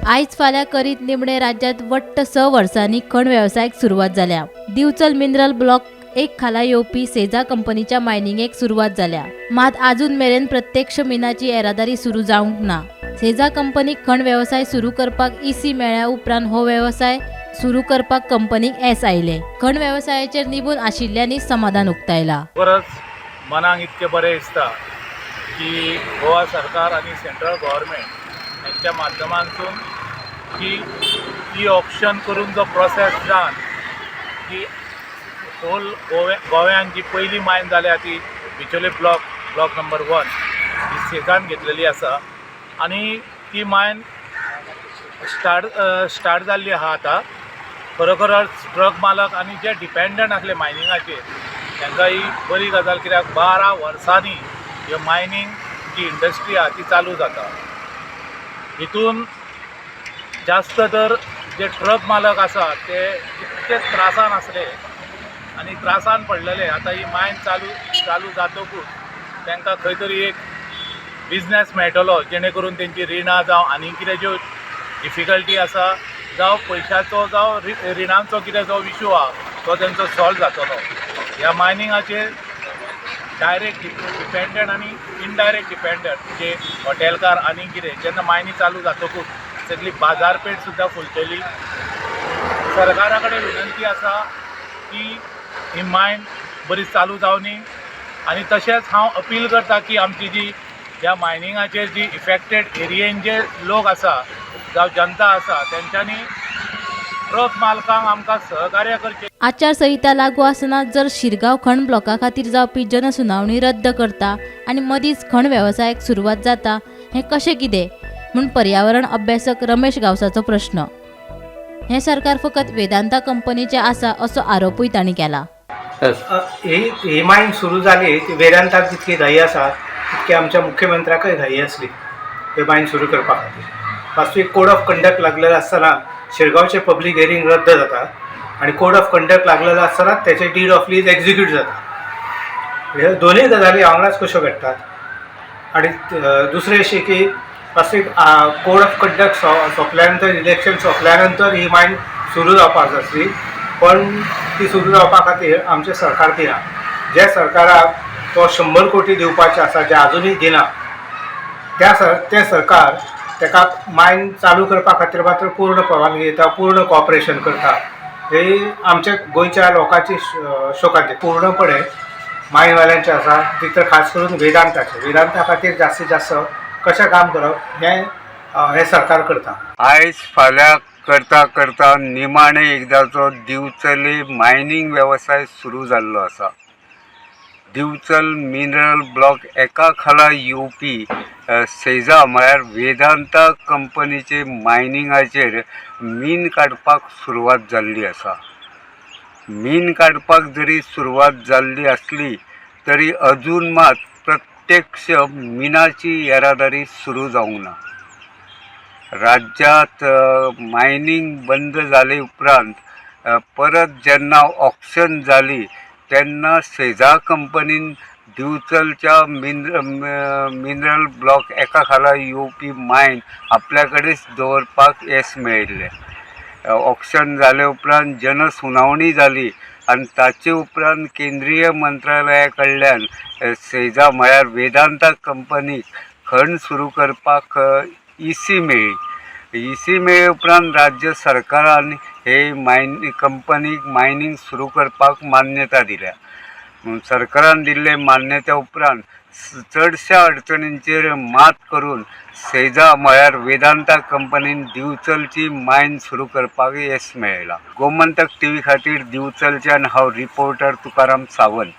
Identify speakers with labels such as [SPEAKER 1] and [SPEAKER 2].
[SPEAKER 1] आयज फाल्यां करीत निमणे राज्यांत वट्ट 6 वर्सांनी खण वेवसायाक सुरवात जाल्या. दिवचल मिनरल ब्लॉक 1 खाला येवपी सेजा कंपनीच्या मायनिंगेक सुरवात जाल्या, मात आजून मेरेन प्रत्यक्ष मिनाची येरादारी सुरू जावंक ना. सेजा कंपनीक खण वेवसाय सुरू करपाक ईसी मेळ्ळ्या उपरांत हो वेवसाय सुरू करपाक कंपनीक येस आयलें. खण वेवसायाचेर निबून आशिल्ल्यांनी समाधान उक्तायला.
[SPEAKER 2] खरोखरच मनाक इतकें बरें दिसता की गोवा सरकार आनी सेंट्रल गव्हर्मेंट हेंच्या माध्यमांतून की ई ऑक्शन करून जो प्रोसेस जावन की होल गोव्यान जी पयली मायन जाल्या ती बिचोले ब्लॉक, ब्लॉक नंबर 1 ही सेजान घेतलेली आसा आनी ती मायन स्टार्ट स्टार्ट जाल्ली आहा. आतां खरोखरच ट्रक मालक आनी जे डिपेंडंट आसले मायनिंगाचेर तांकां ही बरी गजाल, कित्याक 12 वर्सांनी ह्यो मायनींग जी इंडस्ट्री आहा ती चालू जाता. हितून जास्त तर जे ट्रक मालक आसा ते इतके त्रासान आसले आनी त्रासान पडलेले. आतां ही मायन चालू चालू जातकूच तांकां खंय तरी एक बिजनेस मेळटलो, जेणे करून तेंची रिणां जावं आनी कितें ज्यो डिफिकल्टी आसा, जावं पयशाचो जावं रिणांचो कितें जो इशू आहा तो तेंचो सॉल्व जातलो. ह्या मायनिंगाचेर डायरेक्ट डिपेंडंट आनी इनडायरेक्ट डिपेंडंट जे हॉटेलकार आनी कितें, जेन्ना मायनी चालू जातकूच सगळी बाजारपेठ सुद्दां फुलतली. सरकारा कडेन विनंती आसा की ही मायन बरी चालू जावनी आनी तशेंच हांव अपील करता की आमची जी ह्या मायनिंगाचेर जी इफेक्टेड एरियेन जे लोक आसा जावं जनता आसा, तेंच्यांनी ट्रक मालकांक आमकां सहकार्य करचें.
[SPEAKER 1] आचारसंहिता लागू आसतना जर शिरगांव खण ब्लॉका खातीर जावपी जनसुनावणी रद्द करता आनी मदींच खण वेवसायाक सुरवात जाता, हें कशें कितें म्हूण पर्यावरण अभ्यासक रमेश गांवसाचो प्रश्न. हें सरकार फकत वेदांता कंपनीचें आसा असो आरोपूय तांणी केला.
[SPEAKER 3] ही ही मायन सुरू जाली ती वेदांताक जितकी घाई आसा तितकी आमच्या मुख्यमंत्र्याकय घाई आसली ही मायन सुरू करपा खातीर. वास्तवीक कोड ऑफ कंडक्ट लागलेलो आसतना शिरगांवचें पब्लीक हियरींग रद्द जाता आनी कोड ऑफ कंडक्ट लागलेलो आसतना तेचे did of lease execute जाता. ह्यो दोनूय गजाली वांगडाच कश्यो घडटात? आनी दुसरें अशें की वास्तवीक कोड ऑफ कंडक्ट सोंपल्या नंतर, इलेक्शन सोंपल्या नंतर ही मायन सुरू जावपाक जाय आसली, पण ती सुरू जावपा खातीर आमचें सरकार दिना. जे सरकाराक तो 100 कोटी दिवपाचे आसा, जे आजुनूय दिना, त्या सर तें सरकार ताका मायन चालू करपा खातीर मात्र पूर्ण परवानगी दिता, पूर्ण कॉपरेशन करता, ही आमच्या गोंयच्या लोकांची शोकांती. पूर्णपणे मायनवाल्यांचे आसा ती तर खास करून वेदांताचे. वेदांता खातीर जास्तीत जास्त कशें काम करप हें हें सरकार करता.
[SPEAKER 4] आयज फाल्यां करता करता निमाणे एकदांचो दिवचले मायनींग वेवसाय सुरू जाल्लो आसा. दिवचल मिनरल ब्लॉक एका खाला येवपी सेजा म्हळ्यार वेदांता कंपनीचे मायनिंगाचेर मीन काडपाक सुरवात जाल्ली आसा. मीन काडपाक जरी सुरवात जाल्ली आसली तरी अजून मात प्रत्यक्ष मिनाची येरादारी सुरू जावंक ना. राज्यांत मायनींग बंद जाले उपरांत परत जेन्ना ऑक्शन जाली तेन्ना सेजा कंपनीन दिवचलच्या मिनरल ब्लॉक एका खाला येवपी मायन आपल्या कडेच दवरपाक येस मेळयल्लें. ऑक्शन जाले उपरांत जनसुनावणी जाली आनी ताचे उपरांत केंद्रीय मंत्रालया कडल्यान सेजा म्हळ्यार वेदांता कंपनीक खण सुरू करपाक इसी मेळ्ळी. इसी मेळ्ळे उपरांत राज्य सरकारान हे मायन कंपनीक मायनींग सुरू करपाक मान्यता दिल्या. सरकारान दिल्ले मान्यता उपरांत चडश्या अडचणींचेर मात करून सेजा म्हळ्यार वेदांता कंपनीन दिवचलची मायन सुरू करपाक येस मेळयलां. गोमंतक टीव्ही खातीर दिवचलच्यान हांव रिपोर्टर तुकाराम सावंत.